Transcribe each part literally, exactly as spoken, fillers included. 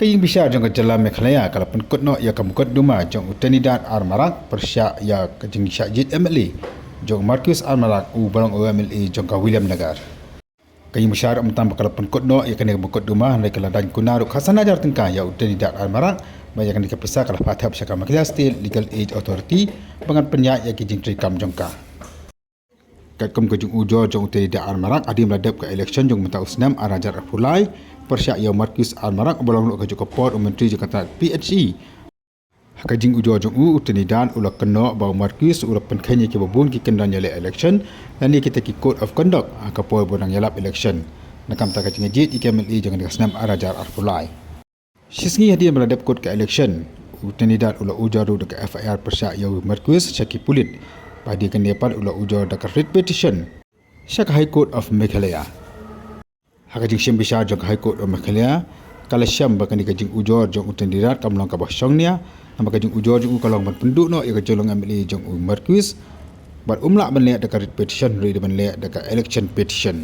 Ka ïing bishar jong ka jylla Meghalaya ka la pynkut noh ïa ka mukotduma jong u Trinidad R Marak pyrshah ïa ka jingshah jied M L A jong u Marcuise R Marak uba long u M L A jong ka Williamnagar. Ka ïing bishar ym tang ba ka la pynkut noh ïa kane ka mukotduma hynrei ka la daiñ kuna ruh khatsan hajar tyngka ïa u Trinidad R Marak, bad ïa kane ka pisa ka la phah thep sha ka Meghalaya State Legal Aid Authority ba ngan pynïaid ïa ki jingtreikam jong ka. Katkum ka jingujor jong u Trinidad R Marak, hadien ba la dep ka election jong mynta u snem ar hajar arphew lai, pyrshah ïa u Marcuise R Marak uba long ruh ka juh ka por u Myntri jong ka tnad P H E. Ha ka jingujor jong u, u Trinidad u la kynnoh ba u Marcuise u la pynkheiñ ïa kiba bun ki kyndon ïaleh election lane kita ki code of conduct ha ka por ba u dang ïalap election, na ka bynta ka jingjied ïa ki M L A jong kane ka snem ar hajar arphew lai. Shisngi hadien ba la dep kut ka election, u Trinidad u la ujor ruh da ka F I R pyrshah ïa u Marcuise sha ki pulit. Bad hadien kane pat u la ujor da ka writ petition sha ka High Court of Meghalaya. Ha ka jingshim bishar jong ka High Court of Meghalaya, ka la shem ba kane ka jingujor jong u Trinidad kam long kaba shongnia, namar ka jingujor jong u ka long ban pynduh noh ïa ka jinglong M L A jong u Marcuise. Bad um lah ban leh da ka writ petition hynrei dei ban leh da ka election petition.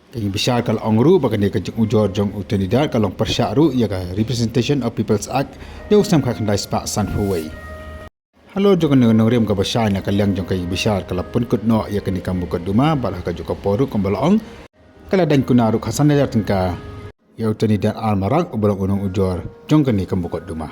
Ka ïing bishar ka la ong ruh ba kane ka jingujor jong u Trinidad ka long pyrshah ruh ïa ka Representation of People's Act jong u snem khatkhyndai spah sanphew wei. Halor jong kane ka nongrim kaba shai na ka liang jong ka ïing bishar ka la pynkut noh ïa kane ka mukotduma bad ha ka juh ka por ruh kumba la ong ka la daiñ kuna ruh khatsan hajar tyngka ïa u Trinidad R Marak uba long u nongujor jong kane ka mukotduma.